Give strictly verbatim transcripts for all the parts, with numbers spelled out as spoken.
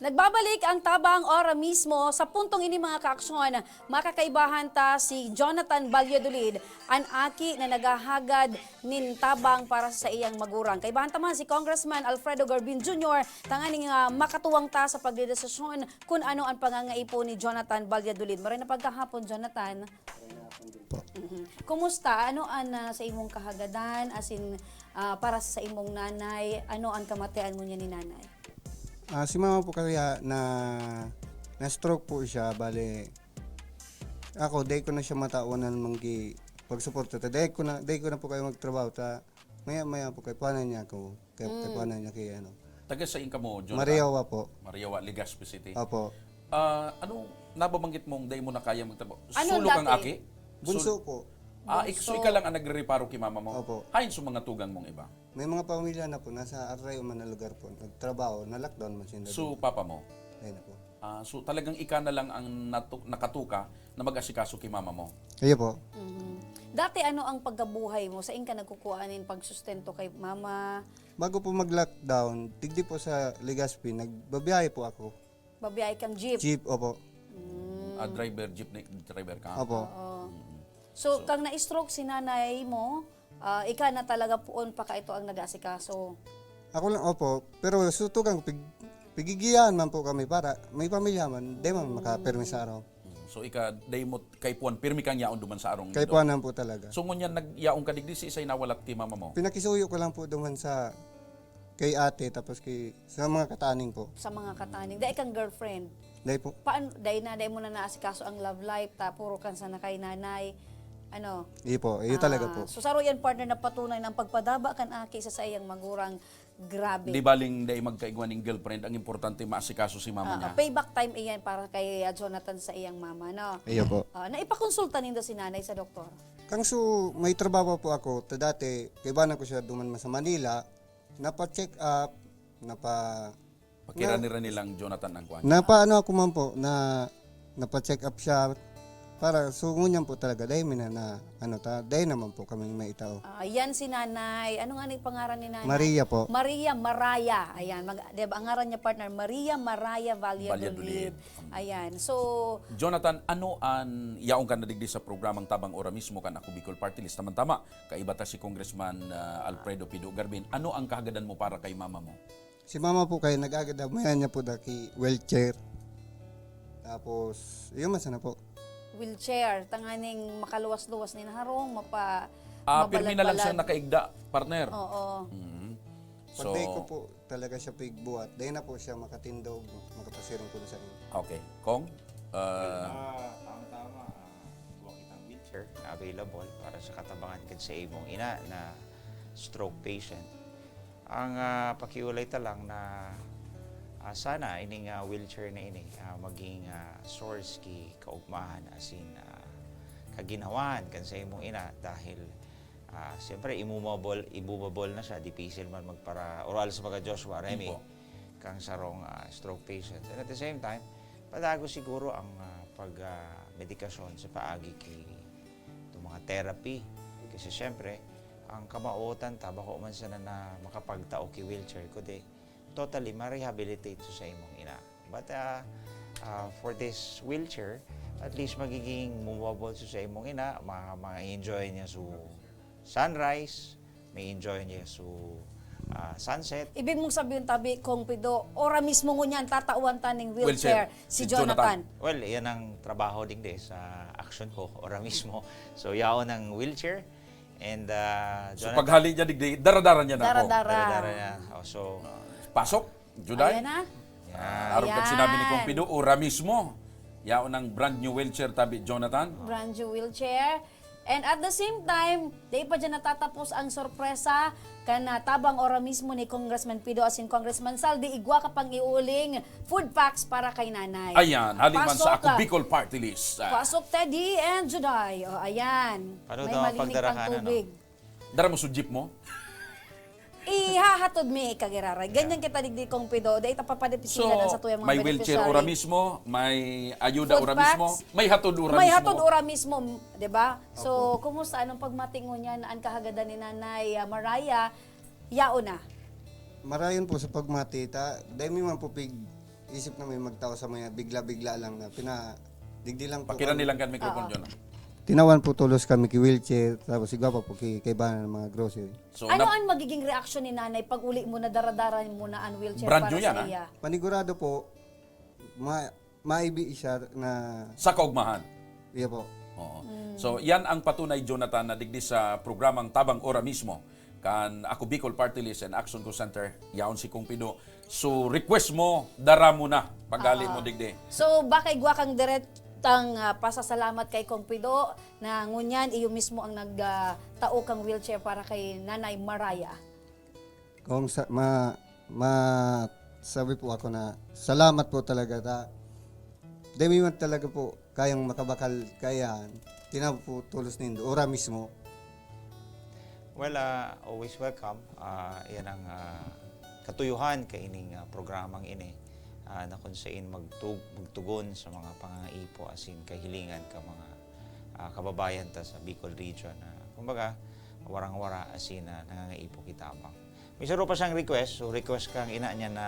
Nagbabalik ang tabang ora mismo. Sa puntong ini, mga kaaksyon, makakaibahan ta si Jonathan Valladolid, an aki na naghahagad nin tabang para sa iyang magurang. Kaibahan ta man si Congressman Alfredo Garbin Junior, tanganing, ah, makatuwang ta sa pagdedesisyon kun ano ang pangangaipo ni Jonathan Valladolid. Maray na pagkahapon, Jonathan. Mhm. Kumusta? Ano an, ah, sa imong kahagadan? As in, ah, para sa imong nanay, ano an kamatian ngunyan ni nanay? Ah, si mama po kaya na, na-stroke po siya, bale, ako, dai ko na siya matawanan manggi pagsuporta ta. Dai ko na, dai ko na po kayo magtrabaho ta. Maya-maya po, kay kuhanan niya ako. Kay, kay Mm. kuhanan niya kay ano. Taga sain ka mo, Jonathan? Mariawa po. Mariawa, Legazpi City. Opo. Ah, ano, nababanggit mong dai mo na kaya magtrabaho? Ano Sulo kang dati? aki? Bunso Sul- po. Ah, ik-, so Bunso. ika lang ang nagre-reparo ki mama mo? Opo. Hain so mga tugang mong iba? May mga pamilya na po, nasa arayo man na lugar po. Nagtrabaho, na-lockdown man sila So, doon. papa mo? Ayun na po. Ah, so, talagang ika na lang ang natu-, nakatuka na mag-asikaso ki mama mo? Iyo po. Mhm. Dati, ano ang pagkabuhay mo? Sain ka nagkukuha nin pagsustento kay mama? Bago po mag-lockdown, digdi po sa Legazpi, nagbabiyahe po ako. Babiyahe kang jeep? Jeep, opo. Mm. Ah, driver, jeepney driver ka? Opo. Oo. Mm. So, So, kang na-stroke si nanay mo, ah, ika na talaga poon pa kaito ang nag-aasikaso? Ako lang, opo. Pero sutukan ko, pig-, pigigiyahan man po kami para may pamilya man, di man Mm. makapirmi sa araw. Mm. So, ika, dai mo kaipuhan, pirmi kang yaon duman sa arong Kaipuhan indo? lang po talaga. So, ngunyan nagyaon ka digdi, siisay nawalat ki mama mo? Pinakisuyo ko lang po duman sa, kay ate, tapos kay, sa mga kataning po. Sa mga kataning. Dai kang girlfriend? Dai po. Paan-, dai na, dai mo na naasikaso ang love life, ta puro kan sana kay nanay. Ano? Iyo po, iyo talaga Ah, po. so saro yan, partner, na patunay na ang pagpadaba kan aki sa saiyang magurang, grabe. Di baling dai magkaigwa ning girlfriend, ang importante maasikaso si mama Ah, niya. payback time iyan para kay, ah, Jonathan sa iyang mama, no? Iyo po. Ah, naipakonsulta nindo si nanay sa doktor? Kang su-, may trabaho po ako, ta dati, kaibanan ko siya duman sa Manila, napa-check up, napa- Pakirani-rani lang, Jonathan, ang kuwan. Napaano ako man po, na, napa-check up siya. Para, so, ngunyan po talaga, dai mi na, na, ano ta, dai naman po kaming maitao. Ah, yan si Nanay. Ano nga ni pangaran ni Nanay? Maria po. Maria Maraya. Ayan, mag-, di ba, ang ngaran niya, partner, Maria Maraya Valladolid. Valladolid. Ayan, so Jonathan, ano an yaon ka na digdi sa programang Tabang Ora Mismo kan Ako Bicol Party List? Tamang-tama, kaiba ta si Congressman, ah, Alfredo Pido Garbin. Ano ang kahagadan mo para kay mama mo? Si mama po kay nag-agad na, mayan niya po daki wheelchair. Tapos, yun man sana po. Wheelchair, tanganing makaluwas-luwas nin harong, mapa-, Ah, pirmi na lang mabalag-balag. siyang nakaigda, partner. Oo. Mm. Pag So, dai ko po talaga siya pigbuhat, dai na po siya makatindog, makapasirong kun saan. Okay. Kong? Ah, Ah, tama-tama, ah, igwa kitang wheelchair na available para sa katabangan kan sa imong ina na stroke patient. Ang, ah, pakiulay ta lang na, ah, sana ining, ah, wheelchair na ini, ah, maging, ah, source ki kaugmahan asin, ah, kaginhawaan kan sa imong ina dahil, ah, siyempre, immovable, immovable na siya, dipisil man magpara-, oral sa mga Joshua, Remy, Opo. kang sarong, ah, stroke patient. And at the same time, padagos siguro ang, ah, pag, ah, medikasyon sa paagi ki itong mga therapy. Kasi siyempre, ang kamawotan ta, bako man sana na makapagtao ki wheelchair, kundi totally ma-rehabilitate sa imong ina. But, ah, ah, for this wheelchair, at least magiging movable sa imong ina, ma-, ma-enjoy niya su sunrise, may enjoy niya su, ah, sunset. Ibig mong sabihin, tabi, Kong Pido, ora mismo ngunyan, tatawan ta ning wheelchair Wheelchair, si si Jonathan. Jonathan. Well, yan ang trabaho digdi sa action ko, ora mismo. So, yaon ang wheelchair. And, ah, So, Jonathan paghali niya digdi, dara-dara niya na ako. Dara-dara. Dara-dara niya. Oh, so, Pasok, Juday. Ayan na. Yan. Arog kan Ayan. sinabi ni Kong Pido, ora mismo. Yaon ang brand new wheelchair, tabi, Jonathan. Brand new wheelchair. And at the same time, dai pa dyan natatapos ang sorpresa kan, ah, tabang ora mismo ni Congressman Pido asin Congressman Sal. Di igwa ka pang iuling food packs para kay nanay. Ayan, hali man sa Pasok, Ako ah. Bicol Party List. Ah. Pasok, Teddy and Juday. O, ayan. Paano May daw malinig pagdarahan, pang ano? tubig. Dara mo sa jeep mo? Ihahatod mi ka giraray. Ganyan kita digdi, Kong Pido. Dai ta papadepisilan So, ang satuyang mga may wheelchair beneficiary. ora mismo, may ayuda Food ora mismo, packs. may hatod ora May mismo. hatod ora mismo, di ba? So, Opo. kumusta? Anong pagmati ngunyan na an kahagadan ni Nanay, ah, Mariah? Yaon na. Marayon po sa pagmati, ta, dai mi man po pig-, isip na may magtao sa mga bigla-bigla lang na pina-, digdi lang po Pakira kami. Nilang kan microphone Oo. dyan. Tinawan po tulos kami ki wheelchair, tapos igwa pa po ki kaibahan ng mga grocery. So, Ano nap- ang magiging reaksyon ni Nanay pag uli mo na daradara mo na ang wheelchair Brand para new yan, sa ah. iya? Panigurado po, ma maibi siya na, sa kaugmahan. Iya po. Oo. So, yan ang patunay, Jonathan, na digdi sa programang Tabang Ora mismo, kan Ako Bicol Party List and Action Call Center, yaon si Kong Pido. So, request mo, dara mo na, pagali Ah. mo digdi. So, baka igwa kang diretang ah, pasasalamat kay Kong Pido na ngunyan iyo mismo ang nagtao kang wheelchair para kay Nanay Maraya. Kung sa, ma, ma, sabi po ako na, salamat po talaga ta. Demi man talaga po kayang makabakal kaya, tinaw po tulos nindo, ora mismo. Well, ah, always welcome. Ah, yan ang ah, katuyuhan kaining ah, programang ini ah, na kung sain magtug, magtugon sa mga pangangaipo asin kahilingan ka mga ah, kababayan ta sa Bicol region na kumbaga warang-wara asin na nangangaipo kita abang. May saro pa siyang request, so request kang ina niya na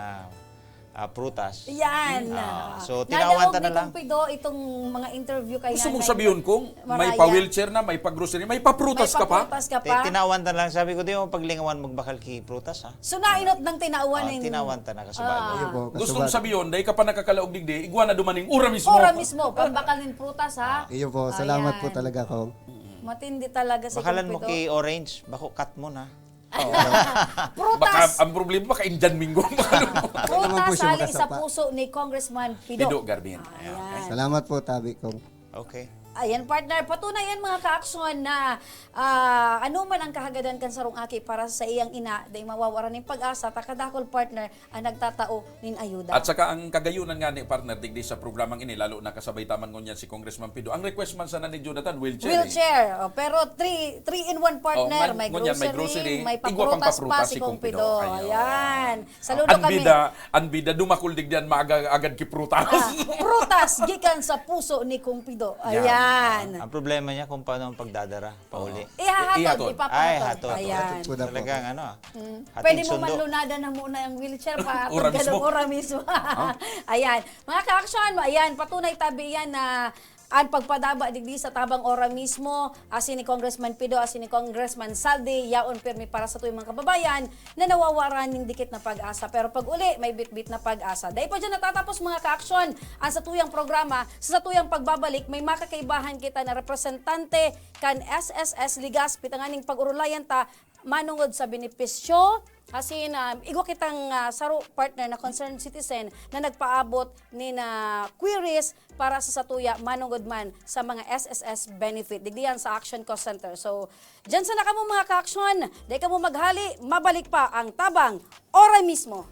ah, prutas. Yan. Ah, so, Nadaog tinawan ta na ni lang. Kong Pido itong mga interview kay Gusto mong Nanay. sabihin kung may Maraya. pa-wheelchair na, may pa-grocery, may pa-prutas May ka pa? pa-prutas ka Ti- pa? Tinawan ta na lang. Sabi ko, di mo paglingawan magbakal ki prutas, ha? So, nainot ng tinawan Ah, nin- tinawan ta na kasabado. Ah. Iyo po, Gusto mong kasabado. sabihin, dahil ka pa nakakalaog digdi, igwa na dumaning ura mismo. Ora mismo, pambakal nin prutas, ha? Iyo po, salamat po Ayan. talaga, Kong. Matindi talaga si Bakalan Kong mo Pido. ki orange, bako cut mo na. Prutas! Baka, ang problema, baka Indian Minggo. Prutas, Ano man po siya hali sa makasapa? puso ni Congressman Pido. Pido, Garbian. Ayan. Salamat po, Tabi Kong. Okay. Ayan, partner. Patunay yan, mga kaaksyon, na ah, ano man ang kahagadan kan sarong aki para sa iyang ina, dai mawawaran nin pag-asa, ta kadakul, partner, ang nagtatao nin ayuda. At saka ang kagayunan nga ni partner digdi sa programang ini, lalo na kasabay taman ngunyan si Congressman Pido. Ang request man sana ni Jonathan, wheelchair. eh. Wheelchair. Oh, pero three, three in one, partner. Oh, may, ngunyan, grocery, may grocery, may igwa pang paprutas pa paprutas si si Kong Kong Pido. Pido. Ayun. Ayan. Saludo Ang kami. bida, ang bida, dumakul digdi yan, maaga-agad ki prutas. Ah, prutas gikan sa puso ni Kong Pido. Yan. Ayan. Ang problema niya kung paano ang pagdadara, pauli. Ihahatod, Ihatod. ipapatod. Ay, hatod. Ayan. Hatod po daw po. Talagang ano, ah. Mm. Hatid Pwede mo sundo. manlunada na muna ang wheelchair pa Ora mismo. ora mismo. Ayan. Mga ka-action, ayan, patunay tabi yan na ang pagpadaba digdi sa tabang ora mismo, asin ni Congressman Pido, asin ni Congressman Saldi, yaon pirmi para sa tuyong mga kababayan na nawawaran ning dikit na pag-asa. Pero pag uli, may bitbit na pag-asa. Dahil pa dyan natatapos, mga ka-action, ang satuyang programa. Sa satuyang pagbabalik, may makakaibahan kita na representante kan S S S Legazpi, tanganing pag-urulayan ta manungod sa benepisyo, asin ah, igwa kitang ah, saro partner na concerned citizen na nagpaabot nin ah, queries para sa satuya manungod man sa mga S S S benefit. Digdi yan sa Action Cost Center. So, dyan sana kamo, mga ka-action. Dai kamo maghali, mabalik pa ang Tabang ora mismo.